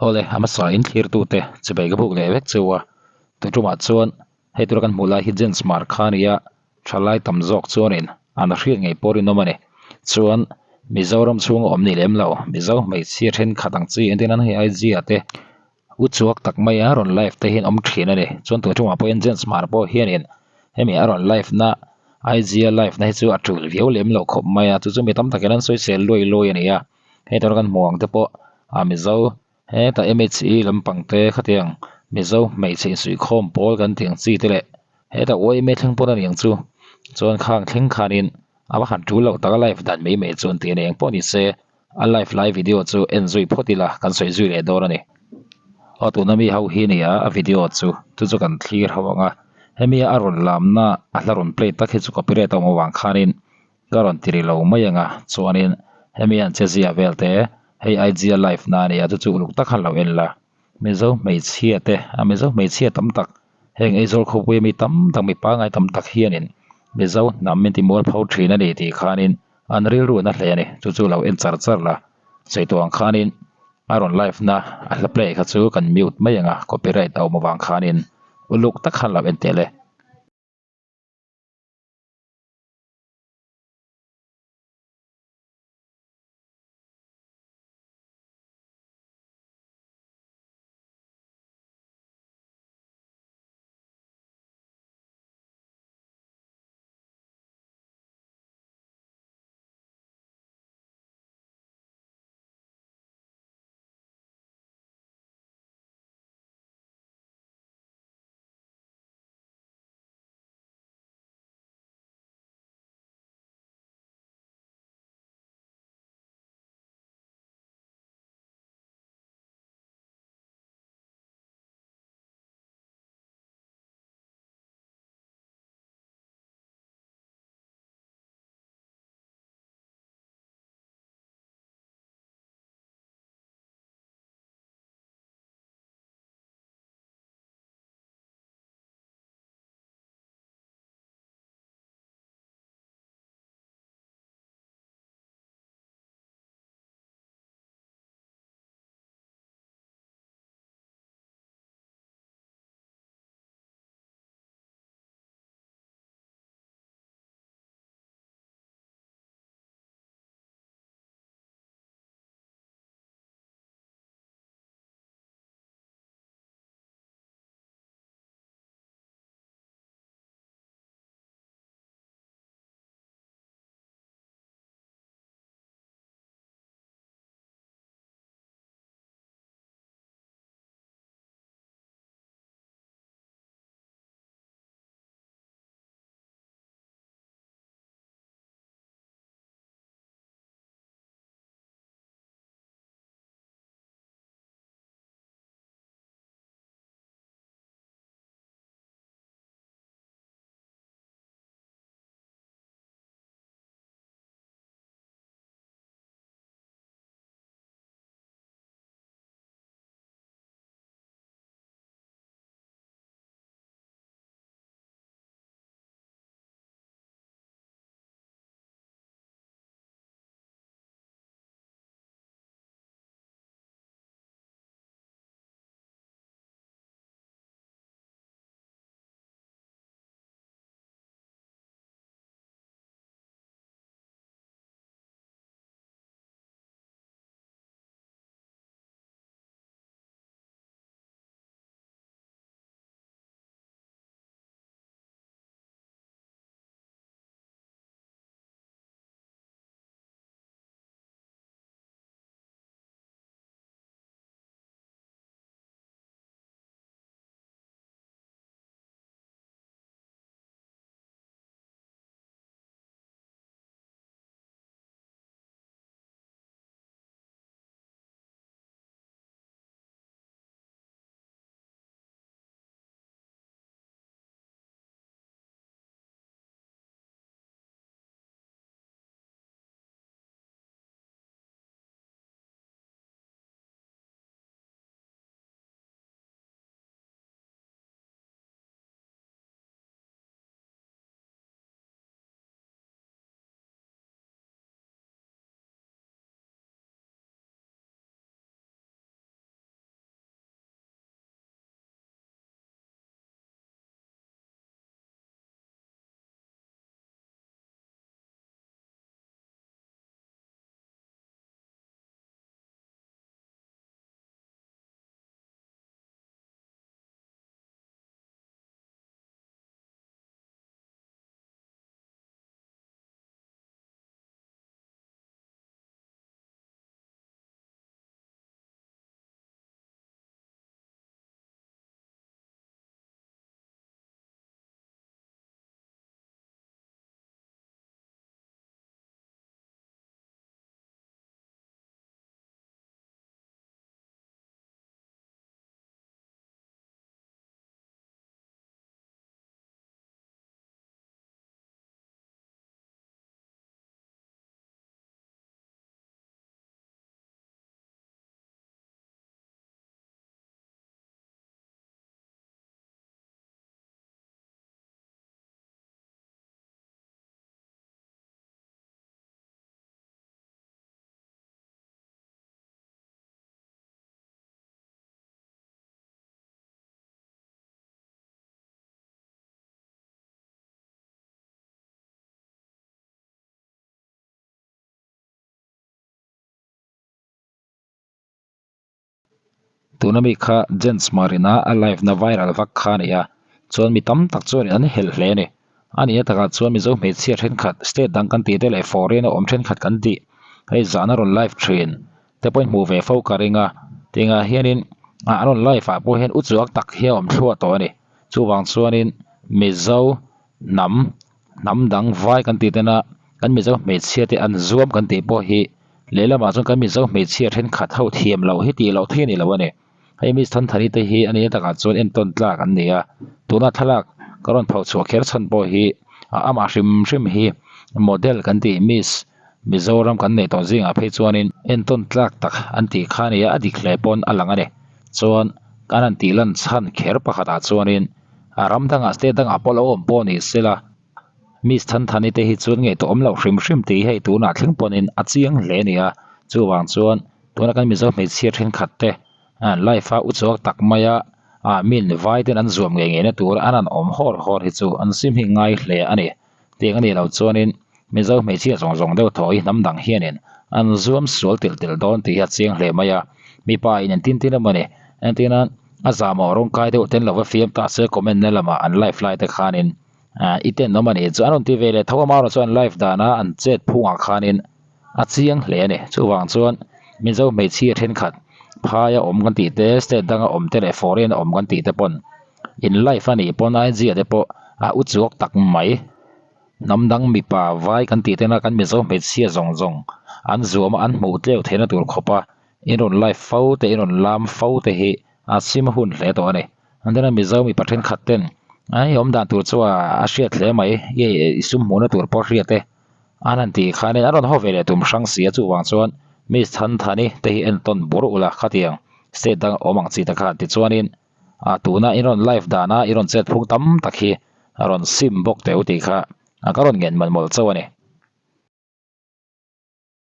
Awle, a hmasa in thlirtute chibai ka buk leh vek cheu a, tuṭumah chuan hei tura kan hmuh lai hi Jens Mar kha a ni a, thalai tam zawk chuanin an hriat ngei pawh rinawm a ni. Chuan Mizoram chhunga awm ni lem lo, Mizo hmeichhia thenkhat ang chi entir nan hei IG ah te u chuak tak mai a rawn live te hian awm thin a ni. Chuan tuṭumah pawhin Jens Mar pawh hianin hemi a rawn live na IG a live na hi chu a tul viau lem lo khawp mai a, chu chu mi tam takin an sawisel luai luai a ni a. Hei tawrh kan hmuh ang te pawh ah mizo hetah mhe lampang te khatiang mizo hmeichhe insuihkhawm pawl kan tih ang chi te leh hetah yma thleng pawh a ni ang chu chuan khang thleng khanin a va han tul loh tak a live dan mai mai chuan tih a ni eng pawh ni se a live lai video chu en zui phawt ila kan sawi zui leh dawn a ni aw tuna mi ho hi a ni a a video chu chu chu kan thlir ho ang a hemi a rawn lamna a hla rawn play tak hi chu copyright a awm avang khanin. Ka rawn ti ri lo mai ang a, chuanin hemi an che zia vel te, hei IG a live na a nia chu chu uluk tak khan lo en la. Mizo hmeichhia te, a Mizo hmeichhia tam tak, heng Aizawl khawpui ami tam tak mi pangngai tam tak hianin Mizo hnam min ti mualpho thin a ni tih khanin an rilru na hle a ni, chu chu lo en char char la. Sawi ang khanin a rawn live na a hla play kha chu kan mute mai ang a, copyright a awm avang khanin uluk tak khan lo en teh le. Tuna mi kha Jens Marina a live na viral vak kha a ni a, chuan mi tam tak chuanin an helh hle a ni. A nih atakah chuan Mizo hmeichhia thenkhat, state dang kan tih te leh foreign a awm thenkhat kan tih hei zahna rawn live thin te pawhin hmuh ve fo ka ring a, tingah hianin ah an rawn live ah pawh hian uchuak tak hi a awm thluah tawh a ni. Chuvang chuanin Mizo hnam, hnam dang vai kan tih tena kan Mizo hmeichhia te an zuam kan tih pawh hi lehlamah chuan kan Mizo hmeichhia thenkhat ho thiam loh hi tih loh theih a ni lo a ni. Hei Miss Thanthani te hi a nih takah chuan entawn tlak an ni a, tuna thlalak ka rawn pho chhuah kher chhan pawh hi amah hrim hrim hi model kan tih Miss Mizoram kan neih tawh zingah phei chuanin entawn tlak tak an tih kha a ni a, a dik hle pawn a lang a ni. Chuan kan han tih lan chhan kher pakhatah chuanin a ram dangah state dangah pawh lo awm pawh ni sela Miss Thanthani te hi chuan ngaihtuah awm loh hrim hrim tih hi hei tunah thleng pawnin a chiang hle a ni a, chuvang chuan Tuna kan Mizo hmeichhia thenkhat te an life a uchuak tak mai a, ah min vai ten an zuam ngei ngei na tur an han awm hawr hawr hi chu an sim hi ngai hle a ni. Tiang a nih loh chuanin Mizo hmeichhia zawng zawng deuh thaw hi hnam dang hianin an zuam sual telh telh dawn tih hi a chiang hle mai a, mipa in entin tin emaw ni entir nan a zahmawh rawng kai deuh ten lova fiam ta se comment na lamah an life lai te khanin ah i tenawm a nih chu an rawn ti ve leh tho a amaherawhchu an life dana an chet phungah khanin A chiang hle a ni. Chuvang chuan Mizo hmeichhia thenkhat phaia awm kan tih te, state danga awm te leh foreign a awm kan tih te pawn in life a nih pawn IG ah te pawh a u chuak tak mai. Hnam dang mipa vai kan tih tena kan Mizo hmeichhia zawng zawng an zuam a an hmuh tleu theihna tur khawpa in rawn live fo te in rawn lam fo te hi a sim hun hle tawh a ni. An tena Mizo mipa thenkhat ten i awm dan tur chu a hriat hle mai i sum hmuhna tur pawh a hriat e. An han tih khanin an rawn haw ve leh tum hrang si a, chuvang chuan Miss Thanthani te hi entawn bur ula khatiang state dang awm ang chi te khan tichuanin ah tuna in rawn live dana i rawn chet phung tam tak hi a rawn sim bawk teh u tih kha ka rawn ngen mawlh mawlh chauh a ni.